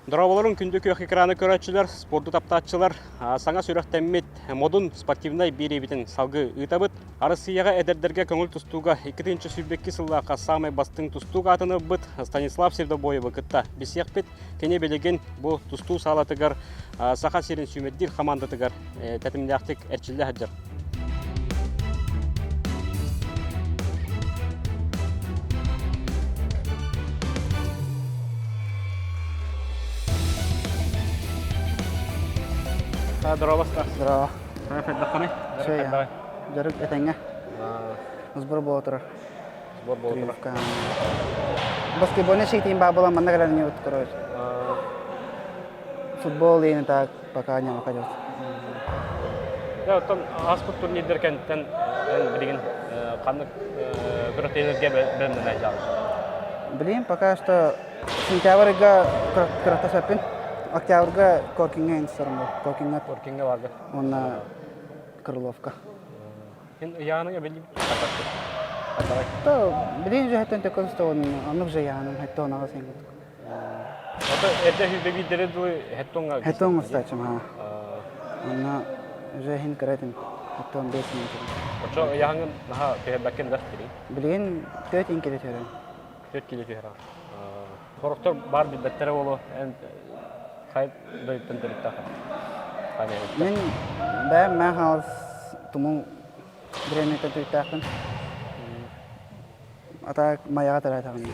Дорооболорун күндү күөх экраны көрөөччүлэр, спорду таптааччылар, саҥа сүрэхтэммит Модун спортивнай биэриибитин салгыы ыытабыт. Арассыыйаҕа эдэрдэргэ көҥүл тустууга 2022 сыллаахха саамай бастыҥ тустуук аатын ылбыт Станислав Сердобоевы кытта билсиэхпит. Кини билигин бу тустуу саалатыгар Саха сирин сүүмэрдиир хамаандатыгар тэтимнээхтик эрчиллэ сылдьар. Здорово, Стас. Здорово. Хайдаххыный? Дьарык Дьарык этэҥҥэ. Сбор буола турар. Сбор буола турар. Баскетбольный шейтин баа буолан манна кэлэн вот, короче. Футбол и так пока не выходит. Да, оттон ааспыт турнирдар кэнниттэн билигин ханнык күрэхтэһиилэргэ бэлэмнэнэ дьаалар? Блин, пока что сентябрьга кырата сөппүн. Октябрьга Коркиҥҥа инсторым Коркиҥҥа. Коркиҥҥа барга. Уонна Крыловка. Ин ыйааныҥа билим То, билин же хэттэн төкөн стоон, оннук же ыйааным, хэтте онаҕа сен курдук. Ото эрдэ хүлбэ биирдэри дуу хеттоҥҥа Хеттоҥ устаачым ха. Онно уже иһин кыра этим. Хеттон 5 минут. Очо ыйааҥын наһаа түһэрбэккин да билигин? Билигин 4 ин кило түһэрэн. 4 кило түһэрэн. Сорохтор баар билбэттэрэ буолуо. Эн хайа дойдуттан төрүттээх? Мин бэйэм Мэҥэ Хаҥалас Тумул бириэмийэтэ төрүттээхпин. Ата Майаҕа төрөөтөҕүм.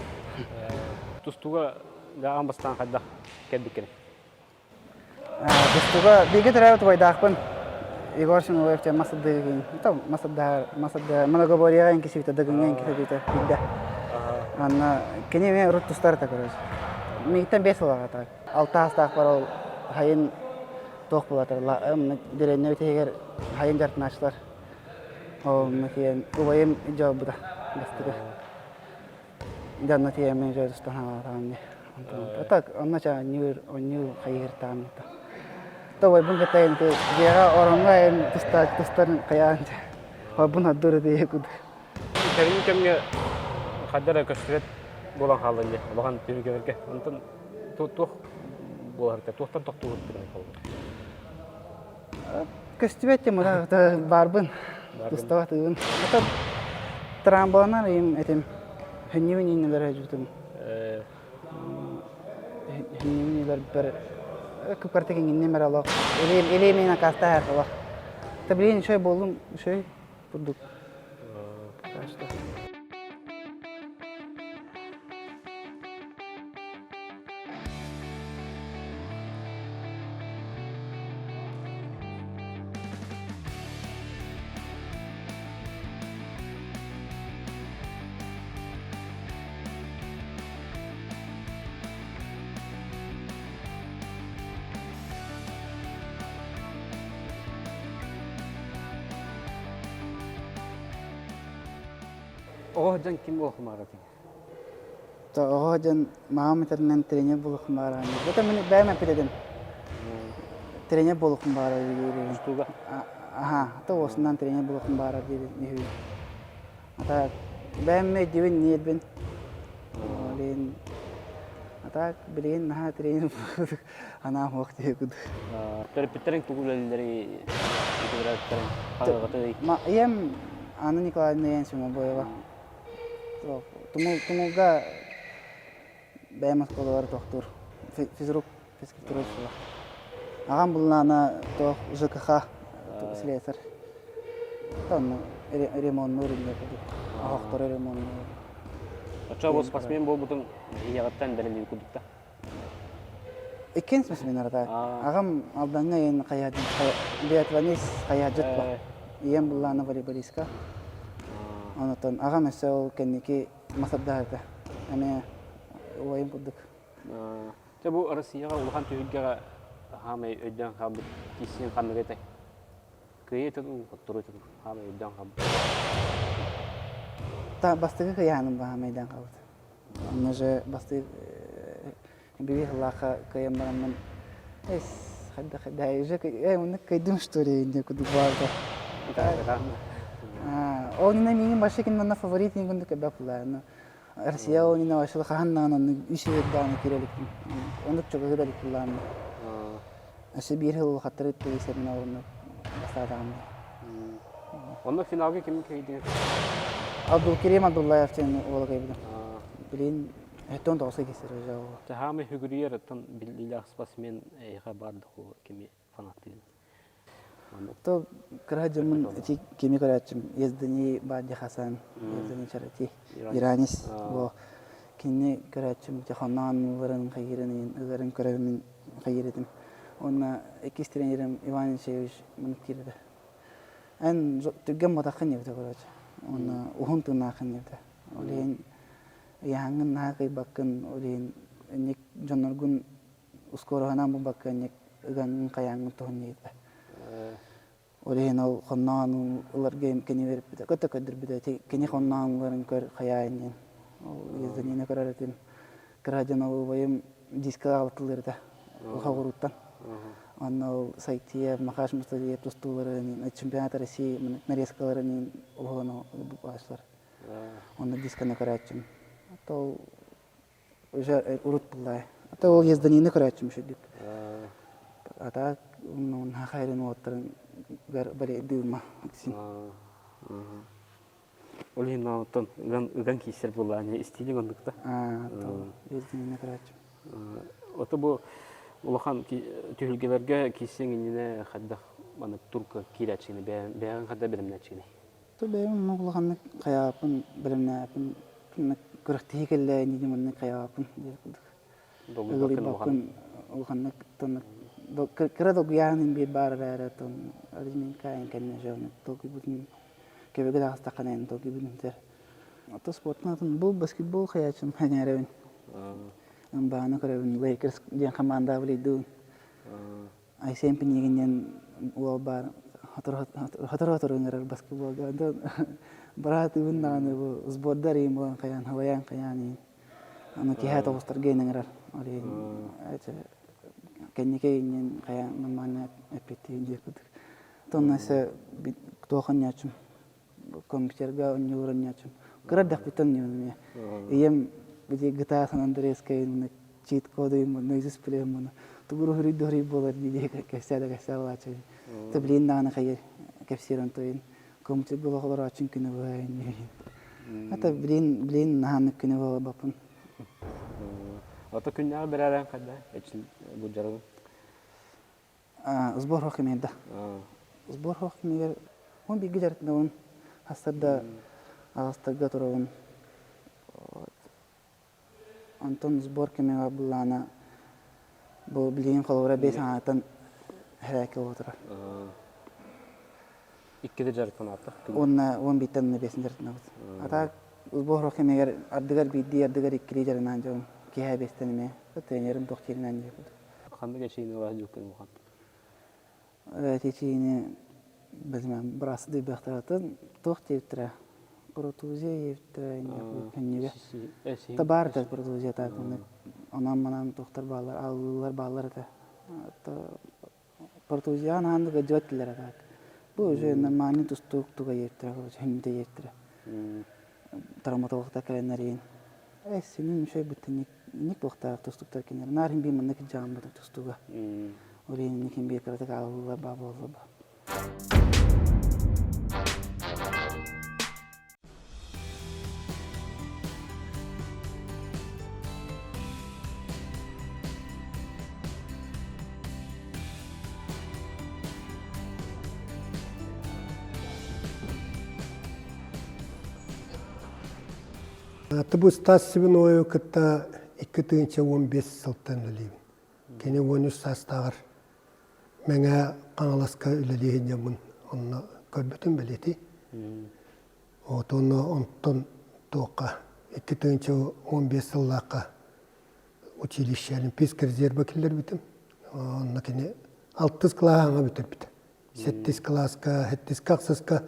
Тустууга аан бастаан хайдах кэлбиккиний? Тустууга бииргэ төрөөбүт убайдаахпын. Егор Симолоев диэн мас ырдыгын, мас ырдаар, мас ырдаар, многоборьеҕа иҥкисибитэ, дыгыҥҥа иҥкисибитэ билдэ. Анна кини эмиэ урут тустар этэ короче. Миигиттэн 5 сыл аҕата. Алта саастаахпар ол хайын туох буолатар, дэриэбинэ иһигэр хайын дьарыктанааччылар. Ол тиийэн убайым дьолбута бастакы. Дьонно тиийэммин дьэ тустан хаалаатаҕым дии. Онтон так онно чаа ньүүр онньуу хайыһыртаҕым то. То убайбын кытта ити дьиэҕэ ороҥҥо айан туста тустарын хайаан дьэ. Ойбун ордур ити курдук. Кэлин кэмҥэ хайда эрэ көстүбэт буолан хаалла дии улахан түһүлгэлэргэ. Онтон туох буолар туохтан тохтуур холобур? Көстүбэт тем баарбын тустабатыыбын. Ата трамбаланар им этим хөннүбүн ииннэлэр өдьүтүм. Хөннүбүн иилэрбэр күпкартык иҥинним эрэ олох. Илиим акаастаах олох. Та билин үчүгэй буоллум үчүгэй курдук. Оҕо сылдьан ким буолуохмаарытый? Оҕо дьон маам этэринэн тренер буолуохпун баҕарар. Это мин бэйэм эппит этим. Тренер буолуохпун баҕарар диир. Тустууга? Аха, то уосунан тренер буолуохпун баҕарар диир үһү. Ата бэйэм өйдүүбүн ниэрбин. Билигин ата билигин наһаа тренер анаам суох диye курдук. Төрөппүттэриҥ тугу үлэлииллэрий? Төрөппүттэриҥ хаһыаҕытый? Ийэм Анна Николаевна Янсимова Тумулга бэйэм оскуолабар тохтуур физрук физкультура учуутала. Аҕам буллаана туох ЖКХ слесарь. Онно ремоннуур инньэ курдук. Оһохтору ремоннуур. Оччо бу спортсмен буолбутуҥ ийэҕиттэн бэриллибит курдук да? Иккин спортсмен арата. Аҕам Алдаҥҥа ийэн хайаһдьыт биатлонист хайаһдьыт ба. Ийэм буллаана волейболистка. Онотон аҕам өссө ол кэнники масардаһыта. Эмиэ убайым курдук. Дьэ бу Россияҕа улахан түһүлгэҕэ хаамай өйдөөн хаалбыт кииссиин ханнык этэй? Кыайыы этэ дуу, хотторуу этэ дуу? Хаамай өйдөөн хаалбыт. Та бастакы кыйааным баһаамай өйдөөн хаалбыт. Онно же бастыыр биби сыллаахха кыайан бараммын эс хайда хайда уже э оннук кыйдым что ли инде кудук баарда ол инна миигин вообще кинна фаворит курдук эбэ пулааны. Россия оонньууна вообще хаһан даҕаны оннук үс ыйы даҕаны киирэ иликпин. Оннук чугаһыы да илик буоллаҕым. Өссө биир сыл улахаттары ыттыы оннук бастаатаҕым. Онно финалга ким кыайдыҥ? Абдулкерим Абдуллаев диэн уола кыайбытым. Билин 19 киһи уже ол. Хаамай хүгүрүйэр оттон биллиилээх спортсмен эйиэхэ баар да кими фанаттыын? То кыра дьоммун ити кими көрөөччүм Ездани Бадди Хасан, Ездани Чарати, Иранис бу кинини көрөөччүм ити хонноон ыларын хайыырын ыларын көрөммүн хайыыр этим. Уонна иккис тренерим Иван Алексеевич маннык этэ. Эн түргэн ботаххын диэбитэ короче. Уонна уһун тыыннааххын диэбитэ. Ол иһин ыйааһыҥҥын наһаа кыайбаккын, ол иһин инник дьонноргун ускуораһынан булбакка инник ыгаҥҥын хайааҥҥын туһун диэбитэ. Ол иһин ол хонноон ыларга кини үөрэппитэ, көтө көрдөрбүтэ. Ити кини хонноон ыларын көр хайаайын диэн. Ол Ездонина көрөр этим. Кыра дьон ол убайым дискаҕа аҕалтылыыр этэ. Хоҕуруттан. Онно ол Сайтиев, Махаш Мусталиев тустууларын, чемпионат России нарезкаларын оһолоно башлар. Онно дисканы көрөөччүм. То уже урут буллай. А то ол Ездонины көрөөччүм шүдүк. А так хайрын уоттарын балейдыыма. Ол иһин оттон ыган ыган киирсэр буоллаҕына истиилиҥ оннукта. Ездонины көрөөччүм. Ото бу улахан түһүлгэлэргэ киирсиэҥ иннинэ хайдах маннык турка киирээччигини бэйэҕин хайдах бэлэмнээччигиний? Бэйэм оннук улаханнык хайааппын бэлэмнээппин күрэхтэһии кэллэ инники маннык хайааппын диир курдук. Ыгылыйбаккын улаханнык кыра долгуйааһын биир баар эрээри оттон разминка эн кэннэ дьэ долгуйбутун көбүгэ таҕыстаххына эн долгуйбутун этэр. Ото спортун атын бу баскетбол хайааччым сэҥээрэбин. Ымбааны көрөбүн Лейкерс диэн хамаандаҕа билийдибин. Айсен Пинигин диэн уол баар сотору-сотору ыҥырар баскетболга. Онтон быраатыбын даҕаны бу сбордар иин буолан хайаан халайаан хайаан иин. Аны киһи тоҕустарга иин ыҥырар. Ол иһин кэнники ииннин хайаан нормально эппиэттиин диир курдук. Онтон өссө туох оонньооччум компьютерга оонньуур оонньооччум. Кыра эрдэхпиттэн оонньуубун эмиэ. Ийэм били GTA San Andreas чит кодуйум наизусть билэм тугу уруһуруй буолар дии кэпсээ да кэпсээ буолааччы. Тэ билин даҕаны хайыр кэпсиир онтуйун компьютерга олох олорооччун күнү быһа Это билин билин наһааннык күнү буолбаппын. Ото күннээҕи бэрээрэн хайда эчин бу дьарыгын? Сбор хоох кэмигэр да. Сбор хоох кэмигэр он бииргэ дьарыктанабын. Хастар аҕастарга турабын. Онтон сбор кэмигэр былаана бу билигин холобура бэс аҥааттан һэрээккэ буола турар. Иккитэ дьарыктанааттах. Уонна 11-тэн бэсин дьарыктанабыт. А так сбор кэмигэр ардыгар биирдии, ардыгар иккилии дьарынаан дьон киэһэ бэстэн эмиэ тренерим туох дииринэн диир курдук. Ханнык эчийиини ыла сылдьыбыккын улахан? Эчийиини билмэм быраас дыйбахтаратын туох диэбиттэрэ протузия диэбиттэрэ инньэ Табаар да протузия так онон манан туохтар бааллар аллыылар бааллар этэ протузияҕа хааннык ыдьыбат этилэр так бу уже нормальный тустуук туга диэбиттэрэ короче химмитэ диэбиттэрэ травматологтар кэлэннэр Э, синин үчүгэй быттынньык инник туохтаах тустуктар кинилэр. Наар иһин биир маннык дьааммыт тустууга. Ол иһин инник иһин биир кыратык аалыллар баа буолла ба. Бу Стас Свиноевы кытта 2015 сылтан үлэлиибин. Кини 13 саастааҕар Мэҥэ Хаҥаласка үлэлии сылдьаммын онно көрбүтүм бэлиэтии. Вот онно онтон туохха 2015 сыллаахха училище Олимпийскай резервэ киллэрбитим. Онно кини алтыс кылааһы аҥа бүтэрбитэ. Сэттис кылааска, сэттискэ ахсыска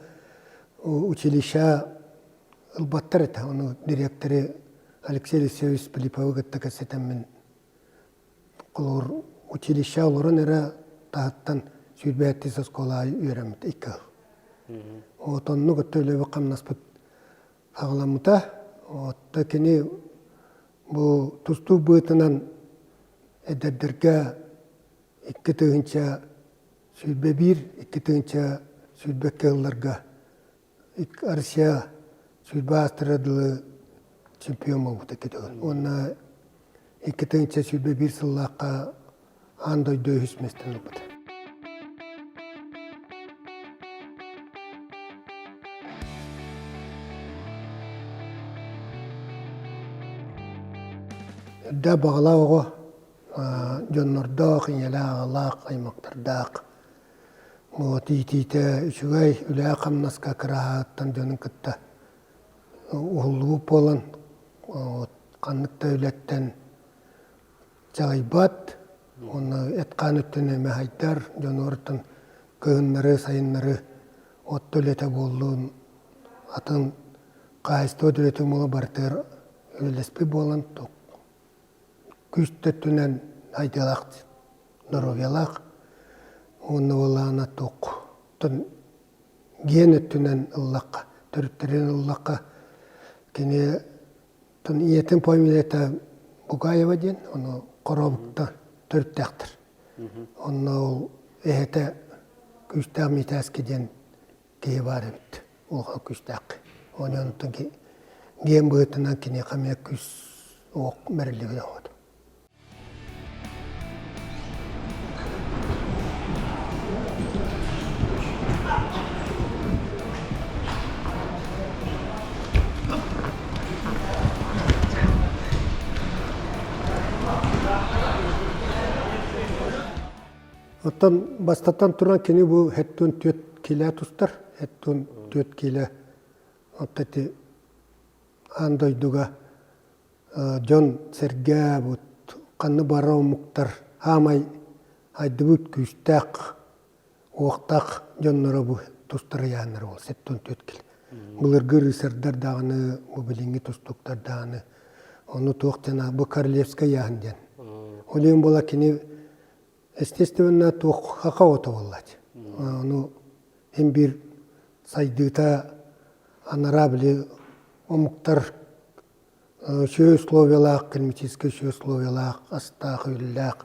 училище ылбаттар этэ. Ону дириэктэри Алексей Алексеевич Пилиповы кытта кэпсэтэммин холобур училище олорон эрэ таһыттан сүүрбэһэттис оскуолаҕа үөрэммит икки сыл. Вот оннук өттө үлэбит хамнаспыт аҕаламмыта. Отто кини бу тустуу быытынан эдэрдэргэ 2021, 2022 сылларга Россия сүүрбэ аастара дылы чемпион буолбута икки Уонна 2021 сыллаахха аан дойду үһүс миэстэни ылбыта. Эрдэ баҕалаах оҕо дьоннордоох, ийэлээх, аҕалаах, аймахтардаах Вот иитиитэ үчүгэй, үлэҕэ-хамнаска кыраһааттан дьонун кытта уһуллубут буолан, вот ханнык да үлэттэн чаҕыйбат уонна эт-хаан өттүнэн эмэ хайдар, дьонуоруттан кыһыннары, сайыннары от да үлэтэ буоллун, атын хаһаайыстыба да үлэтин буола барытыгар үлэлэспит буолан, күүс да өттүнэн айдыалаах, доруобуйалаах уонна буоллаҕына туох ген өттүнэн ыллахха, төрүттэрин ыллахха кини ийэтин фамилията Бугаева диэн, ону Хорообукта төрүттээхтэр. Онно ол эһэтэ Күүстээх Митээски диэн киһи баар эбит, улахан күүстээх. Онон ген быһыытынан киниэхэ эмиэ күүс уох бэриллибит оҕото. Оттон бастатан туран кини бу хэттун түөрт килэ тустар, хэттун түөрт килэ вот эти аан дойдуга дьон-сэргэ вот ханна бара омуктар хаамай айдыбыт күүстээх уохтаах дьонноро бу тустар ыйааннара ол 74 килэ. Былыргы рыцардар даҕаны, бу билиҥҥи тустууктар даҕаны ону туох диэн бу королевскай ыйааһын диэн. Ол иһин буола кини естественно туох хака ото буоллач. Ону хин биир сайдыыта анараа били омуктар үчүгэй условиялаах, климатическай үчүгэй условиялаах, астаах-үөллээх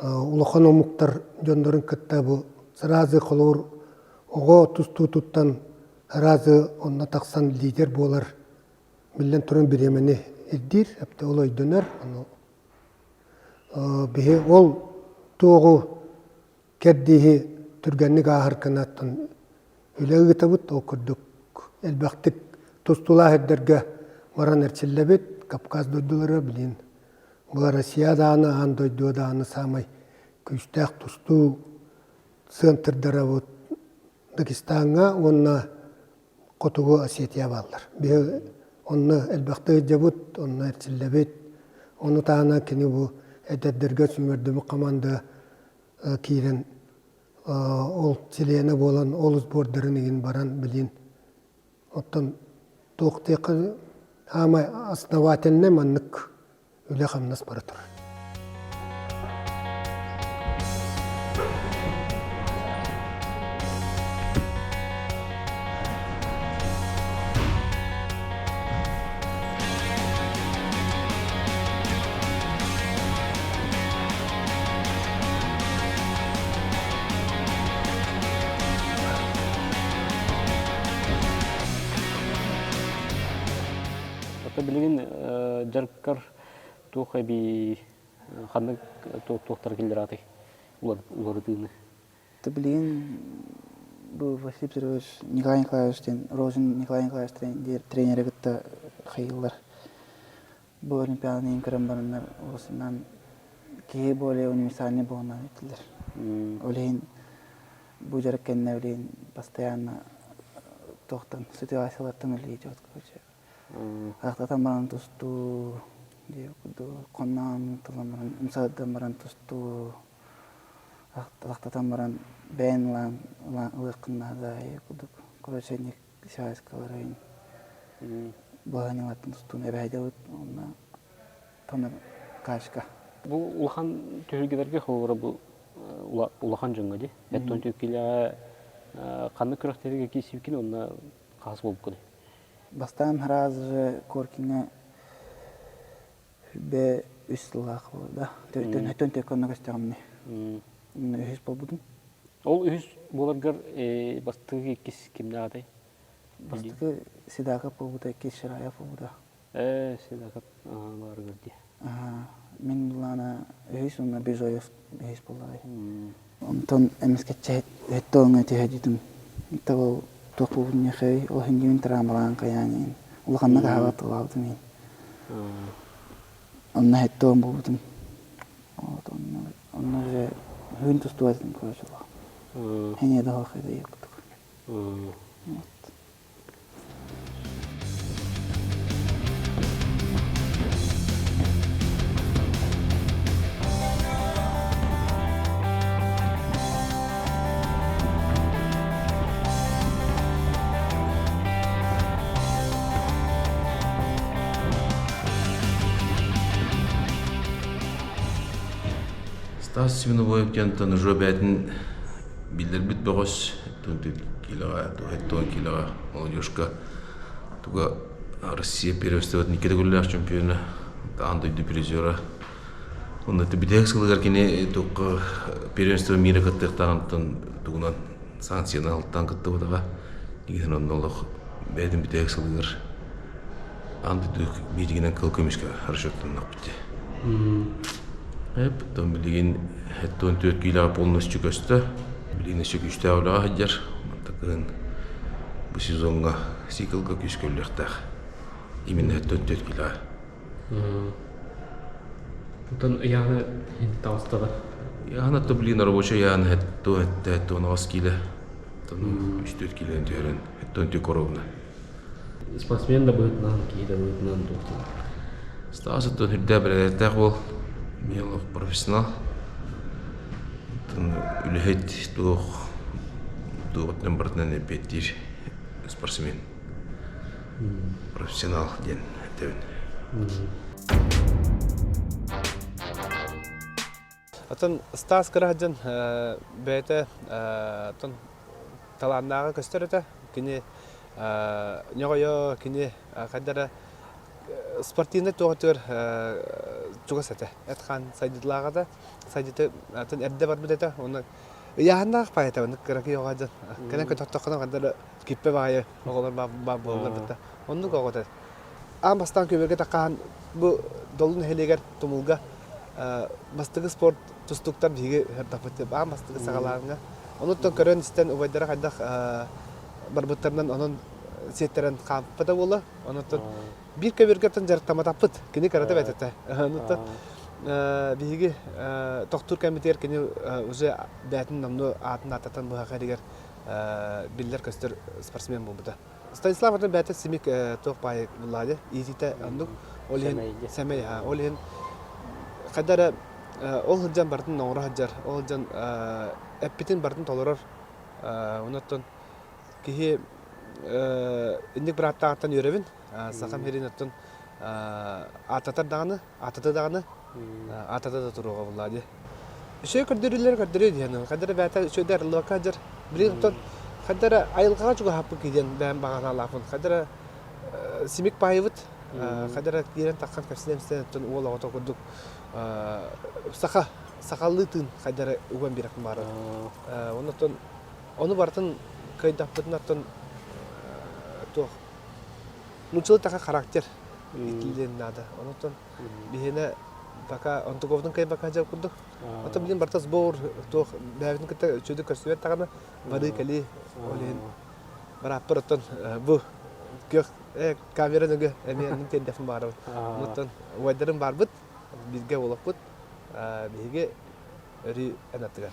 улахан омуктар дьоннорун кытта бу сразу холобур оҕо тустуутуттан сразу онно тахсан лидер буолар биллэн туран бириэмэни ирдиир, эптэ ол өйдөнөр. Ону биһи ол туоҕу кэрдииһи түргэнник ааһар гынаттан үлэ ыытабыт. Ол курдук элбэхтик тустуулаах эрдэргэ баран эрчиллэбит. Кавказ дойдулара билин бу Россия даҕаны, аан дойду даҕаны саамай күүстээх тустуу центрдара вот Дагестаҥҥа уонна Хотугу Осетия бааллар. Биһи онно элбэхтик ыдьабыт, онно эрчиллэбит. Ону таһынан кини бу эдэрдэргэ сүүмэрдэммит команда киирэн ол чилиэнэ буолан ол сбордарын иһин баран билин оттон туох диэххэ саамай основательнай маннык үлэ-хамнас бара турар. Ото билигин дьарыккар туох эбии ханнык туохтар киллэрээтий уларытыыны? Билигин бу Василий Петрович Николай Николаевич диэн Рожин Николай Николаевич тренери кытта хайыыллар. Бу Олимпиаданы иһин көрөн бараннар уосунан киһи более универсальный буолан этилэр. Ол иһин бу дьарык кэннэ билигин постоянно туохтан ситуациялартан үлэлии короче. Ахтатан баран тустуу диye курдук хонноон тылан баран умсадан баран тустуу ахтатан баран бэйэн ылаан ылыаххын наада курдук короче связкаларын быһаньалаттан тустууну эбээдебит уонна тонор кашка. Бу улахан түһүлгэлэргэ холобура бу улахан дьоҥҥо дии. Эттон түккилэҕэ ханнык күрэхтэһиигэ киирсибиккин уонна хаһыс буолбуккунуй? Бастаан сразу же Коркиҥҥа Б үс сыллаах буолла. Төттөн төккө онно көстөҕүм дии. Үһүс буолбутум. Ол үһүс буоларгар бастакы иккис кимнээх этэй? Бастакы Седаков буолбута, иккис Шираев буолбута. Ээ, Седаков баарыгар дии. Мин буллаана үһүс уонна Бижоев үһүс буоллаҕай. Онтон эмискэччи өттө оҥо түһэ дьитим. Ол туох буолбутун диэхэй, ол иһин травмалаан хайаан иһин. Улаханнык аһаҕат тылаабытым иһин. Онно хэттоон буолбутум. Вот онно онно уже хүн тустубат этим короче улахан. Хэньэ да хоох эбэ курдук. Вот. Стас Свиновоев диэнтэн уже бэйэтин биллэрбит бөҕөс килоҕа туһаттан килоҕа молодежка туга Россия первенствотын икки төгүллээх чемпиона аан дойду призера онно бүтэһик сылыгар кини туохха первенство мира кыттыахтааҕыттан тугунан санкцияны алтан кыттыбатаҕа игин онно олох бэйэтин бүтэһик сылыгар аан дойду бииригинэн кыл көмүскэ расчеттаннахпыт дии Потом билигин 74 киилэҕэ полностью көстө. Билигин өссө күүстээх үлэҕэ сылдьар. Мантакын бу сезоҥҥа циклга күүс көрүлүөхтээх. Именно 74 киилэҕэ. Оттон ыйааны таҕыста да? Ыйааны то блин рабочий ыйааны хетто хетте хетто оноҕос киилэ. Оттон 3-4 киилэни түһэрэн хеттон түк ровно. Спортсмен да быһыытынан, киһи да быһыытынан туохтан? Стас оттон үрдээ бэрээдэктээх уол. Эмиэ олох профессионал. Оттон үлэһит туох туоҕуттан барытынан эппиэттиир спортсмен. Профессионал диэн этэбин. Оттон Стас кыра сылдьан бэйэтэ оттон талааннааҕа көстөр этэ. Кини ньоҕойо, кини хайда эрэ спортивнай туоҕутугар чугас этэ. Эт-хаан сайдыылаах этэ. Сайдыыта атын эрдэ барбыт этэ. Уонна ыйааһыннаах баай этэ. Оннук кыракый оҕо дьон. Кэлэн көтөхтөххүнэ хайда эрэ киппэ баайы оҕолор баар буолаллар бытта. Оннук оҕо этэ. Аан бастаан көбүөргэ таххаһан бу Долун нэһилиэгэр Тумулга бастакы спорт тустууктар биһиги ырдаппыт аан бастакы саҕалааһыҥҥа. Онуттан көрөн-истэн убайдара хайдах барбыттарынан онон сиэттэрэн хаампыта буолла. Онуттан биир көбүөргэттэн дьарыктамматахпыт. Кини кырата бэт этэ. Онуттан биһиги тохтуур кэммитигэр кини уже бэйэтин номнуо аатын ааттатан быһаха эригэр биллэр-көстөр спортсмен буолбута. Станислав атын бэйэтэ симик туох баайы буллаады, иитиитэ оннук. Ол иһин сэмэй, ол иһин хайда эрэ ол сылдьан барытын оҥоро сылдьар, ол сылдьан эппитин барытын толорор. Онон киһи инник бырааттааҕыттан үөрэбин. Сахам сирин оттон ааттатар даҕаны, ааттата даҕаны, ааттата да туруоҕа буллаа дии. Үчүгэй көрдөрүүлэри көрдөрүө диэн, хайда эрэ бэйэтэ үчүгэйдик арыллыбакка сылдьар. Билигин оттон хайда эрэ айылҕаҕа чугаһаппыт киһи диэн бэйэм баҕа санаалаахпын. Хайда эрэ симик баайыбыт, хайда эрэ киирэн таххан кэпсэтэн оттон уол оҕото курдук саха, сахалыы тыын хайда эрэ уган биэрэхпин баҕарабын. Онон ону барытын кыайдахпытына оттон туох нууччалыы таха характер итиллиэн наада. Онон биһиэнэ пока онтуковтун кыайбакка дьыл курдук. Ото билин барыта сбор туох бэйэбитин кытта үчүгэйдик көрсүбэт даҕаны барыы кэлии ол иһин барааппар оттон бу күөх камера нөҥүө эмиэ оннук тиэрдэхпин баҕарабын. Онтон убайдарым баарбыт, бииргэ буолуохпут. Биһиги өрүү эн аттыгар.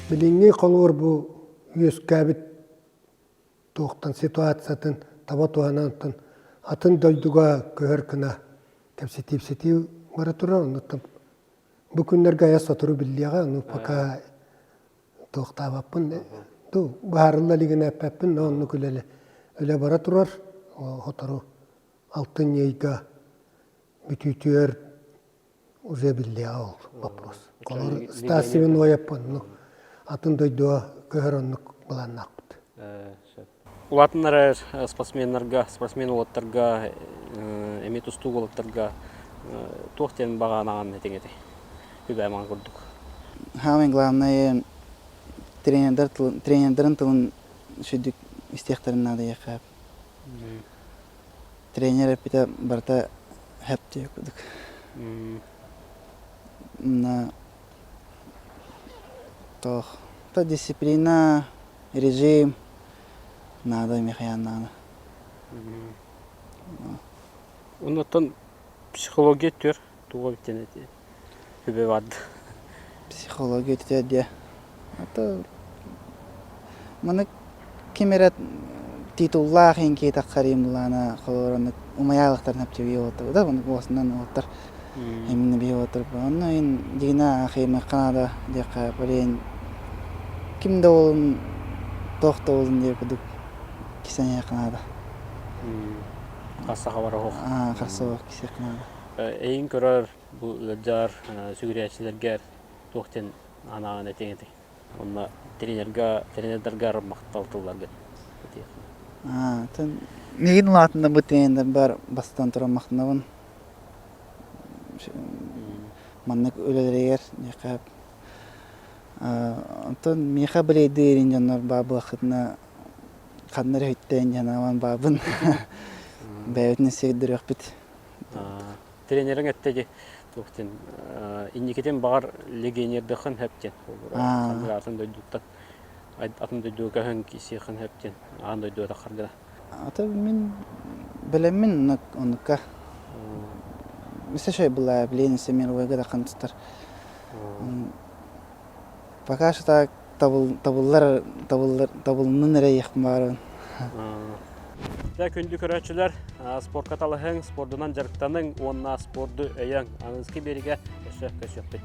Билиҥҥи холуур бу үөскээбит туохтан ситуациятын таба туһанан атын дойдуга көһөр гына кэпсэтиипсэтии бара турар оннуттан Бу күннэргэ айа сотору биллиэҕэ, ону пока туохтаабаппын, быһаарылла илигинэ эппэппин, но оннук үлэ, үлэ бара турар. Сотору алтынньы ыйга бүтүүтүгэр уже биллиэҕэ ол вопрос. Холобур, Стас Семеноев оннук атын дойдуга көһөр оннук былааннаахпыт. Улаатыннарар спортсменнарга, спортсмен уолаттарга, эмиэ тустуук уолаттарга туох диэн баҕа анаҕын этиҥ этэй? Үбэ курдук. Самое главное, тренердэр тренердэрин тылын сүдүк истиэхтэрин наада диэххэ. Тренер эппитэ барыта хэп диэх курдук. На туох то дисциплина, режим наада миэхэ наада. Оннуттан психология түөр туга биттен үбэ барды. Психология түтэ диэ. А маны ким эрэ титуллаах иҥкии таххарыым былаана холоронук умайаалыктарын хаптиби уоттар да уосунан уоттар именно би уоттар онно ин дигина ахыймакка наада диэххэ блин ким да болун туох да болун диир курдук кисэниэххэ наада. Хасса хабар оһох. Хасса оһох кисиэххэ наада. Эйин көрөр бу ыалдьар сүгүрүйээччилэргэр туох диэн анаан этиҥ этэй? Онно тренерга, тренердаргар махтал тылларгын этиэх. Миигин улаатында бу тренердар бастан туран махтанабын. Маннык үлэлэригэр миэхэ онтон миэхэ билейдиирин дьоннор баа буолаххытына ханна эрэ өйтөөн дьанаабан баабын бэйэбитин сирдөрүөхпүт. Тренериҥ эттэ дии туох диэн инникитин баҕар легионердыххын сөп диэн ханнык атын дойдуттан атын дойдуга көһөн киирсиэххин сөп диэн аан дойдуга таххаргына. Ата мин бэлэммин оннукка. Мисэ была пленница мировойга даххан тутар. Пока что так табыллар табыллар табылыннын эрэ иэхпин баарабын. Дьэ, күндү көрөөччүлэр, спортка талаһыҥ, спордунан дьарыктаныҥ уонна спорду өйөҥ. Аныгыскы биэригэ өссө көрсүөхпүт.